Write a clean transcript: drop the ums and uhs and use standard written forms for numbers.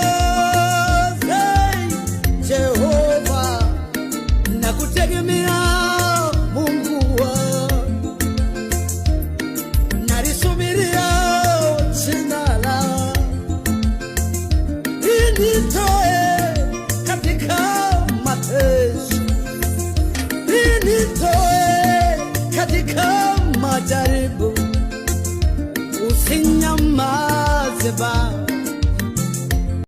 Usinyamaze Jehova, nakutegemea Mungu wangu, nalisubiria jina lako linitoe katika mateso, linitoe katika majaribu. Usinyamaze Baba.